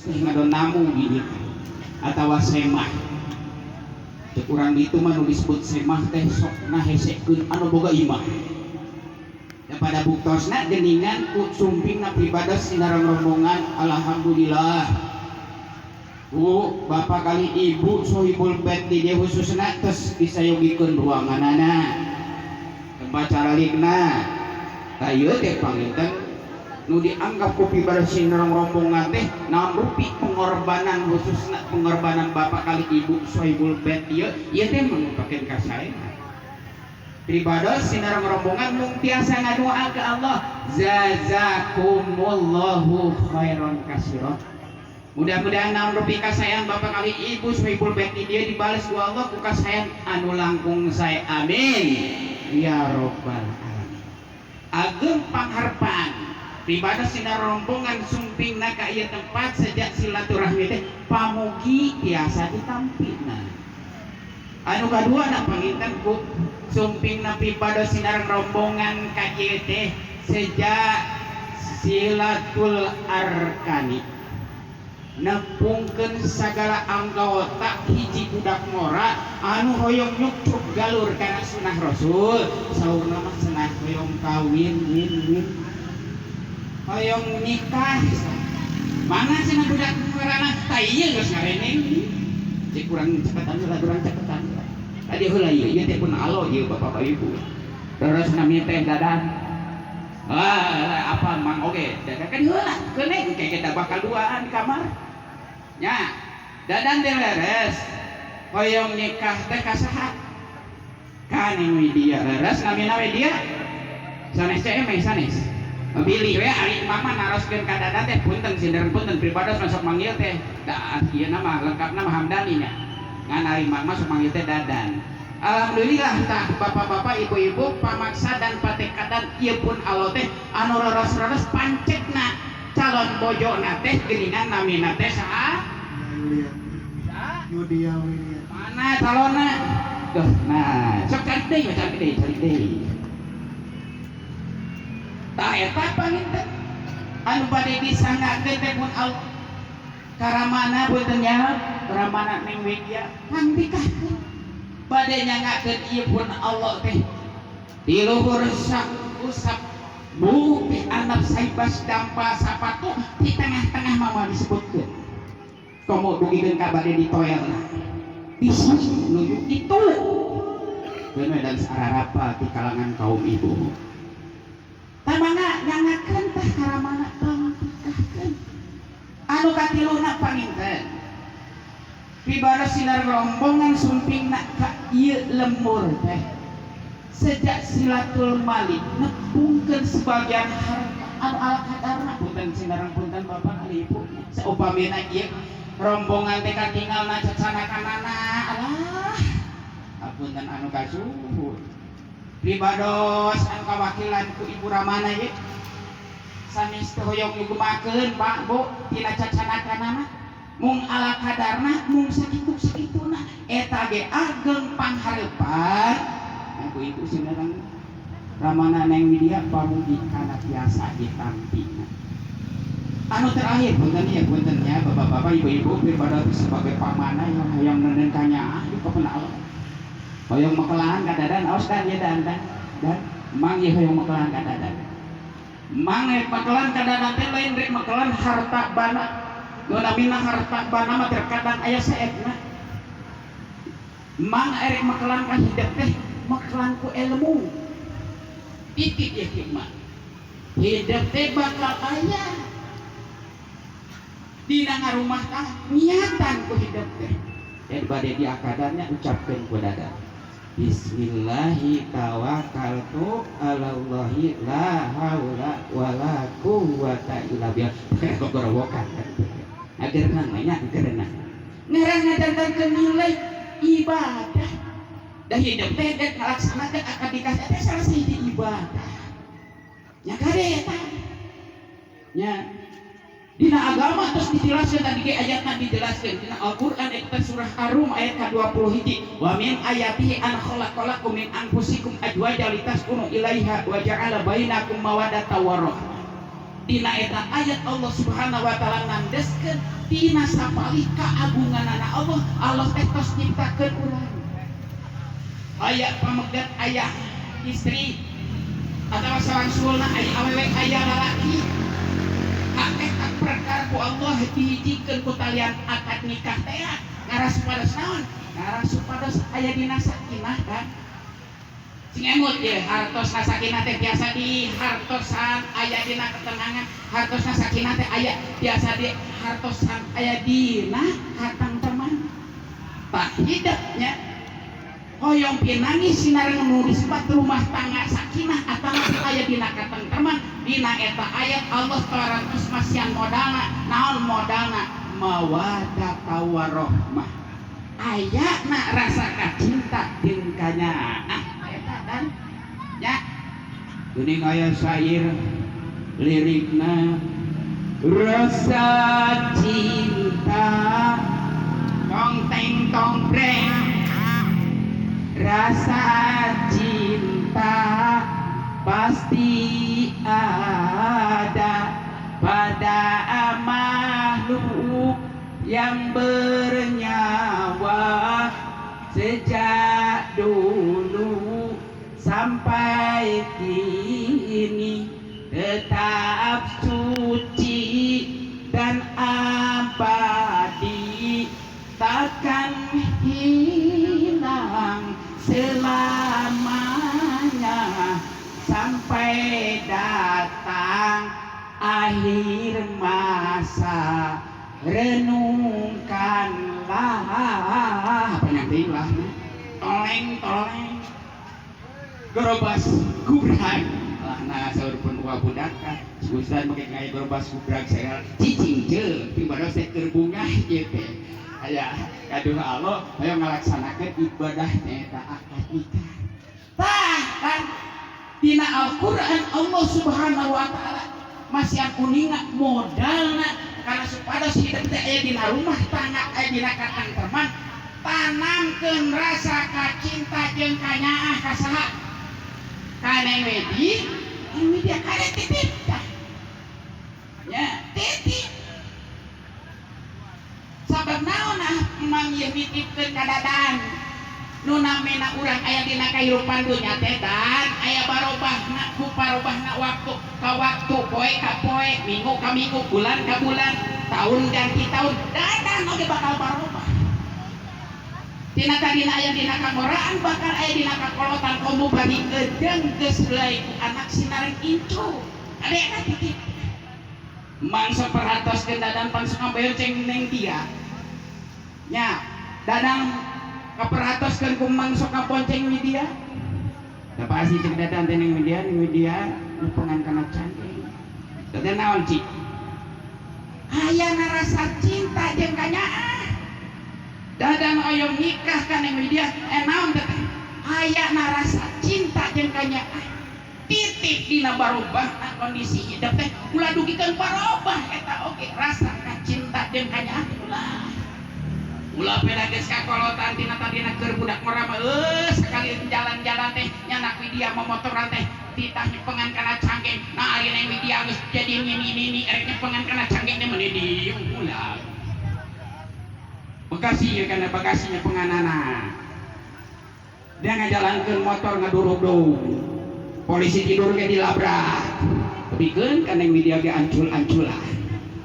Ngadon namu gini atawa semah. Cek urang ditu mah nu disebut semah teh sok ngahesekeun anu boga imah. Da pada buktosna geuningan ku sumpingna pribados sinareng rombongan, alhamdulillah. Bu, bapak kali ibu sohibul bait di dieu khususna tos disayogikeun ruanganana. Tempat caralikna. Tah ieu teh panginten nu dianggap ku pribados sinareng rombongan teh naon rupi pengorbanan, khususna pengorbanan bapak kali ibu sohibul bait ieu, ieu teh mangrupakeun kasaean. Pribados sinareng rombongan mung tiasa ngadoa ke Allah, jazakumullahu khairan katsiran. Mudah-mudahan naon rupi kasaean bapak kali ibu sohibul bait ieu dibales ku Allah ku kasaean anu langkung sae, amin ya robbal alamin. Ageng pangharpan pribados sinareng rombongan sumpingna ka ieu tempat sejak silaturahmi teh pamugi tiasa ditampina. Anu kadua na panginten ku sumpingna pribados sinareng rombongan ka ieu teh sejak silatul arkani, nepungkeun sagala anggota hiji budak ngora anu hoyong nyukcruk galur kana sunah Rasul. Saurna mah cenah hoyong kawin win win, hoyong nikah. Mana cenah budak ngorana? Tah, ieu geus ngareneng. Cek kurang cepetan heula, kurang cepetan heula. Tadi heula ieu, ieu teh pun alo ieu, bapak ibu. Terus nami teh Dadan. Ah, apa mang oge? Dadan kan heula, keuneng kayak kita bakal duaan di kamar. Nya, Dadan teh leres. Hoyong nikah teh ka saha? Ka Neng Widya. Leres namina Widya? Sanes CM sanes. Bilih we ari mama naroskeun ka Dadan teh, punten sinderan, punten pribados masuk manggil teh. Da ieu nama lengkapna mah Hamdani nya. Ngan ari mama sok manggil teh Dadan. Alhamdulillah tah bapak-bapak, ibu-ibu, pamaksa dan patekadan ieu pun Allah teh anu roros-roros pancekna calon bojona teh geuningan namina teh saha? Yulia. Yudia William. Mana calonna? Duh, nah, sok cari deui, cari deui, cari deui. Tah, eta panginten anu bade disanggakeun teh pun Allah karamana, punten nya, karamana Neng Widya pangtikahkeun bade nyanggakeun ieu pun Allah teh di luhur sak usap bu di andap saibas dampa sapatu di tengah-tengah mama disebutkeun komo dugikeun ka bade ditoelna bisi nuju itu bener dan sararapa di kalangan kaum ibu. Tamangga nyangakeun tah karamana pangtikahkeun. Anu katiluna panginten pibara sinar rombongan sumpingna ka ieu lembur teh sejak silatul malik, nepungkeun sebagian harta anu ala kadarna. Punten sinareng, punten bapak kali ibu, saupamina ieu rombongan teh katinggalna cacanakanana, alah apunten anu kasuhun pribados anu kawakilan ku Ibu Ramana ye sanes teh hoyong nyugemakeun, Pak, Bu, tina cacanakanana mung ala kadarna, mung sakitu-sakituna eta ge ageng panghareupan ku Ibu sinareng Ramana Neng Widya pamugi kana tiasa ditampina. Anu terakhir, punten ya, punten ya, bapak-bapak, ibu-ibu, pribados sebagai pamana yang hoyong nenen kanya di kapan Allah hoyong mekelan ka Dadan, aos dan ya dan dan dan mang ye hoyong mekelan ka Dadan. Mang rek mekelan ka Dadan teh lain rek mekelan harta bana. Nu namina harta bana mah terkadang aya seetna. Mang erek mekelan ka hidep teh mekelan ku ilmu. Titik ya hikmah hidep teh bakal aya dina ngarumah tah niatan ku hidep teh. Jadi bade diakadannya ucapkeun ku Dadan, Bismillahi tawakkaltu alallahi la haula wala quwwata illa billah. Gogorowokan kan. Agar namanya agar ngarang ngadantankeun nilai ibadah. Da hidup teh dek ngalaksanakeun akad nikah teh salah sahiji ibadah. Nya kade eta. Nya dina agama terus dijelaskan tadi ge ayatna dijelaskan dina Al-Qur'an eta surah Ar-Rum ayat ka-20 hiji, wa min ayatihi an khalaqalakum min anfusikum azwaja litaskunu ilaiha wa ja'ala bainakum mawaddata warahmah. Dina eta ayat Allah Subhanahu wa taala nandeskeun tina sapalih kagunganana Allah. Allah teh tos nyiptakeun urang aya pamegat, aya istri atau sawangsulna, aya awewe, aya lalaki. Hak eta perkara ku Allah dihijikeun ku talian akad nikah teh ngarah supados naon? Ngarah supados aya dina sakinah. Kan sing emut ye, hartosna sakinah teh biasa di hartosan aya dina ketenangan, hartosna sakinah teh aya biasa di hartosan aya dina katengtreman. Tah, hidupnya hoyong pinangi sinareng nu disebut rumah tangga sakinah atau aya dina katengtreman. Dina eta ayat Allah tarantos masihan modalna. Naon modalna? Mawadah warohmah, ayana rasa kacinta jeung kanyaah eta. Dan ya geuning aya syair lirikna rasa cinta tong teng tong breng, rasa cinta pasti ada pada makhluk yang bernyawa sejak dulu sampai kini tetap suci dan abadi, takkan hilang selamanya sampai datang akhir masa. Renungkanlah apa nanti lah toleng toleng gerobas gubrag lah. Nah, saur pun wa budak Ustaz make ngaya gerobas gubrag saya cicing je pibados teh keur bungah ieu teh aya kaduh Allah ayo ngalaksanakeun ibadah eta akad nikah. Tah kan dina Al-Qur'an Allah Subhanahu wa taala masih uninga modalna karena supados hidup teh aya dina rumah tangga aya dina katengtreman. Tanamkeun rasa kacinta jeung kanyaah ka saha? Ka Neng Wedi. Neng Widya kade titip tah ya, titip. Sabab naon? Ah, emang ieu nitipkeun ka Dadan nu namina urang aya dina kahirupan dunya teh dan aya barobahna ku parobahna waktu ka waktu, poe ka poe, minggu ka minggu, bulan ka bulan, tahun ganti tahun. Dadan oge bakal barobah. Tina tadina aya dina kangoraan bakal aya dina kakolotan, komo bagi kejeng geus heulai ku anak sinareng incu. Adekna titip mangsa perhatoskeun Dadan pangsa ngabeoceng Neng dia nya. Dadang kaperhatoskeun ku Mang sok ngabonceng Widya da pasti cek Dadan teh, Neng Widya, Neng Widya nepengan kana cangkeng. Teh naon cik aya rasa cinta jeung kanyaah? Dadan oyong nikah ka Neng Widya, eh naon teh aya rasa cinta jeung kanyaah? Titip dina barobah kondisi hidup teh ulah dugikeun barobah eta oge rasa kacinta jeung kanyaah. Ulah ulah peda geus kakolotan tina tadina keur budak ngora mah sekali jalan-jalan teh nyanak Widya momotoran teh titah nyepengan kana cangkeng. Nah, ari Neng Widya geus jadi nini nini erek nyepengan kana cangkeng teh meuni dieu. Ulah Bekasi ya, kana Bekasi nyepenganana dia ngajalankeun motor ngadurug, polisi tidur ge dilabrak. Tebikeun ka Neng Widya ge ancul-anculah.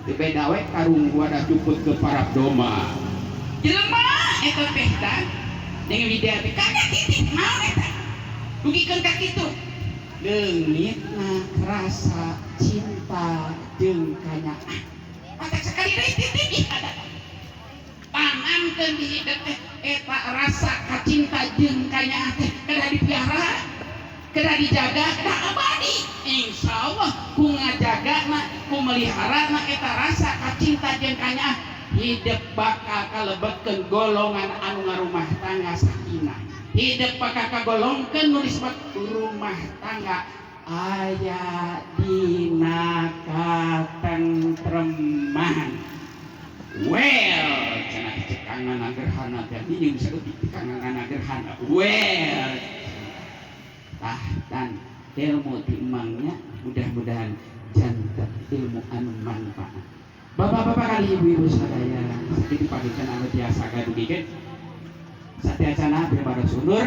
Teu beda we karung wadah cukut ke parap doma jelema eta teh. Dan Neng Widya teh kagak titik naon eta dugikeun ka kitu leungitna rasa cinta jeung kanyaah. Matak sekali deui titik ih ada tanamkeun di hidup teh eta rasa kacinta jeung kanyaah teh kedah dipelihara, kedah dijaga, kedah abadi. Insyaallah ku ngajagana, ku meliharana eta rasa kacinta jeung kanyaah, hidup bakal kalebetkeun golongan anu ngarumah tangga sakinah, hidup bakal kagolongkeun nu disebut rumah tangga aya dina katentreman. Well, cenah cekangan gerhana teh ini bisa cekangan gerhana. Well, tah, dan ilmu ti emangnya mudah-mudahan Janten ilmu anu manfaat. Bapak-bapak kali ibu-ibu sadaya, sakitu pagitan anu tiasa kadugikeun. Sateuacana pribados undur,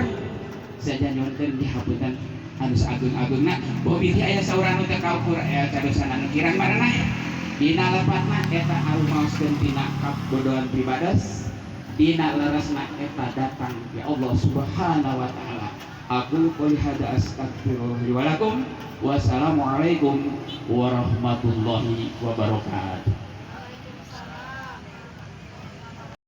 saja nyuhunkeun dihapunten anu sagung-agungna. Bilih aya saurang nu teu kaukur, aya cadosan anu kirang maranah dina lepatna, eta arumaoskeun tina kabodohan pribados, dina leresna eta datang ya Allah Subhanahu wa taala. Aqulu qouli hadza, astaghfirullah li wa lakum. Wassalamualaikum warahmatullahi wabarakatuh.